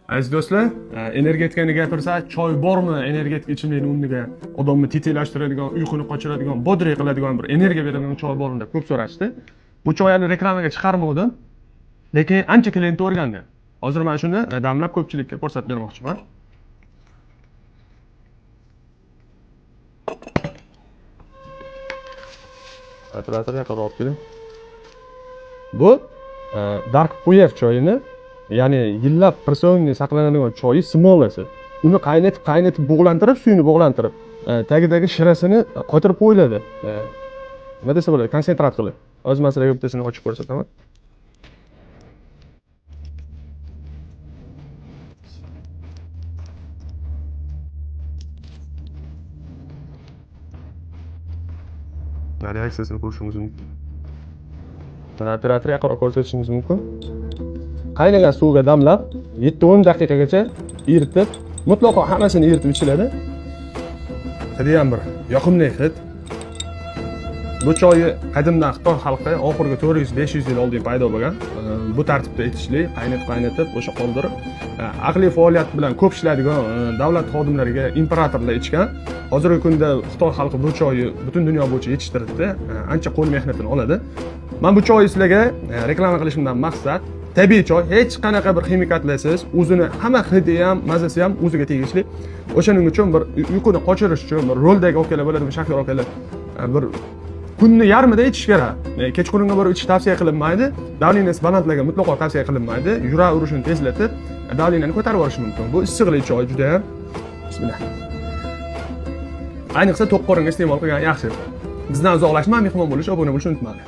Aziz do'stlar, energetikani gapirsa, choy bormi energetik ichimlikni o'rniga odamni tetiklashtiradigan, uyquni qochiradigan, bodriy qiladigan bir energiya beradigan choy bormi deb ko'p so'rashdi. Bu choy hali reklamaga chiqarmadim, lekin ancha klient o'rgangan. Hozir mana shuni damlab ko'pchilikka ko'rsatib bermoqchiman. Operator yaqinroq olib keling. Bu Dark Puyev choyini, ya'ni yillab preservni saqlanadigan choyi smolasi. Uni qaynatib, qaynatib bug'lantirib, suyini bug'lantirib, tagidagi shirasini qotirib qo'yiladi. Nima desa bo'ladi, konsentrat qilib. Hozir men sizlarga bittasini ochib ko'rsataman. Reaksiyasini ko'rishingiz mumkin. Mana operator yaqinroq ko'rsatishingiz mumkin. Qaynagan suvga damlab, 7-10 daqiqagacha eritib, mutlaqo hammasini eritib ichiladi. Hidi ham bir yoqimli hid. Bu choyi qadimdan Xitoy xalqi oxirgi 400-500 yil oldin paydo bo'lgan. Bu tartibda ichishlik, qaynatib-qaynatib o'sha qoldirib, aqliy faoliyat bilan ko'p ishlaydigan davlat xodimlariga imperatorlar ichgan. Hozirgi kunda Xitoy xalqi bu choyi butun dunyo bo'yicha yetishtiribdi, ancha qo'l mehnatini oladi. Men bu choyni sizlarga reklama qilishimdan maqsad tabiiy choy, hech qanaqa bir ximikatlarsiz, o'zini hamma hidi ham, mazasi ham o'ziga tegishli. O'shaning uchun bir uyquni qochirish uchun bir roldagi okalar bo'ladimi, shahar okalar bir kunni yarmida ichish kerak. Kechqurunga borib ichish tavsiya qilinmaydi. Давлениесі balandlarga mutlaqo tavsiya qilinmaydi. Yurak urishini tezlatib, давлениeni ko'tarib yuborishi mumkin. Bu issiqli choy juda ham. Bismillah. Ayniqsa to'q qoringa iste'mol qilgan yaxshi. Bizdan uzoqlashmang, mehmon bo'lish, obuna bo'lishni unutmang.